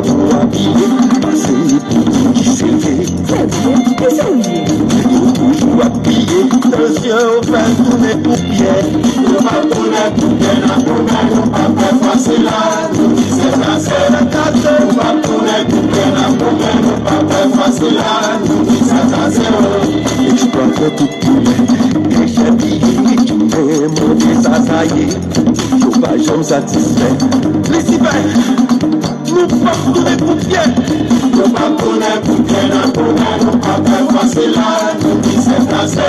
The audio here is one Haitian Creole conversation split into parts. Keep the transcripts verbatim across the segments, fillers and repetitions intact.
Pou abiye, pase pou moun ki sere. Sere? Kisa w ye? Yo toujou ap piye, tansyon yo fè tounen pou pyè. Yo pa tounen pou pyè nan goumen, nou pa fè fòse la, nou di se kase. Se kase. Yo pa tounen pou pyè nan goumen, nou pa fè fòse la, nou di se kase. Eksplwatè tout goumen, pechè piye, men manje sa sa ye. Yo pa janm satisfè. Lisifè, nou p ap tounen pou pyè. Nou p ap tounen pou pyè nan goumen, nou p ap fè fòse la, nou di se kase.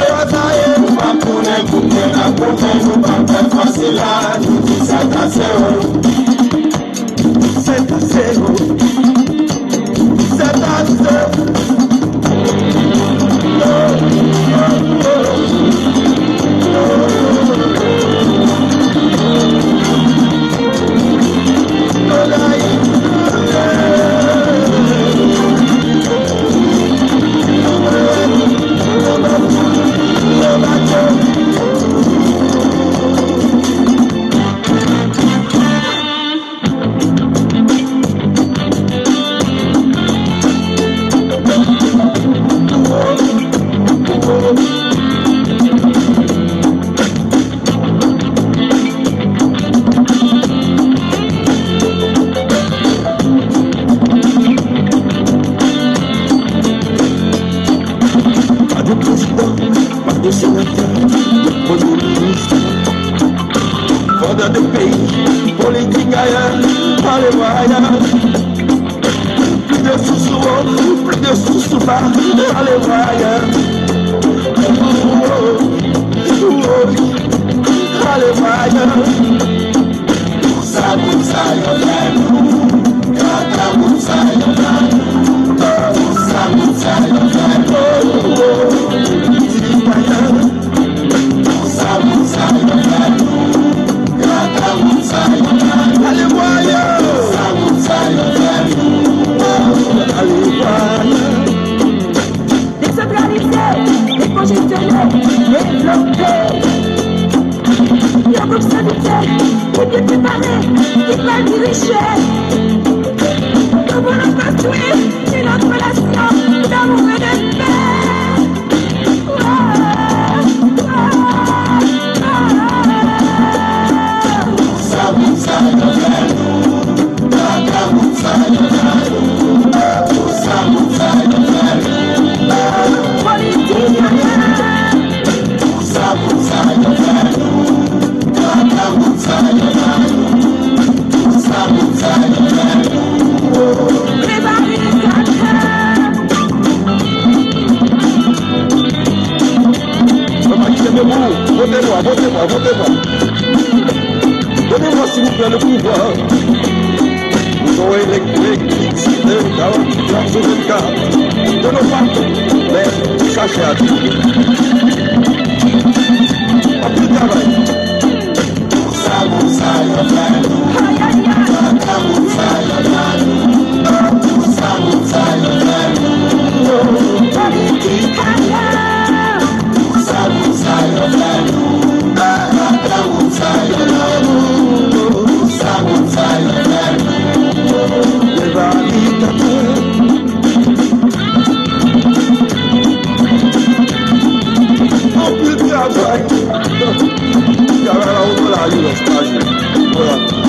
Nou p ap tounen pou pyè nan goumen, nou p ap fè fòse la, nou di se kase. Se kase, se kase. Pa de prezidan, pa de senatè, de premye minis. Fondè de peyi, politik ayè, ale vwayaj. Plis de sou sou wo, plis de sou sou ba, ale vwayaj. Ale vwayaj. Pou sa moun sa yo fè nou, kaka moun sa yo fè nou, pou sa moun sa yo fè nou, oh, oh, oh, di pa yon. Pou sa moun sa yo fè nou, kaka moun sa yo fè nou, ale vwayaj. Pou sa moun sa yo fè nou, oh, ale vwayaj. Desantralize, dekonjesyone, devlope. Yon gwoup sèvitè ki byen prepare, ki pral dirije. Nou pou nou konstwi yon lòt relasyon damou e de pè. Sa moun sa yo fè nou. Kaka moun sa yo fè nou. Pou sa moun sa yo fè nou. Politisyèn. Pou sa moun sa yo fè nou. Kaka moun sa yo fè nou. Pou sa moun sa yo fè nou. Prevarikatè. Mwen pa kite debout. Vote mwen, vote mwen, vote mwen. Donnez-moi, s'il vous plaît, le pouvoir. Bouton électrique, fixité, quarante-quatre sur vingt-quatre. De nos partout, mais sachez à Dieu. Anpil travay. Pou sa moun sa yo fè nou. Kaka moun sa yo fè nou. Pou sa moun sa yo fè nou. Politik ayè. Pou sa moun sa yo fè nou. Kaka moun sa yo fè nou. Pou sa moun sa yo fè nou. Leva li kanpe. Anpil travay. Travay la, ou nan lari, wè, se pa jwe. Vwala.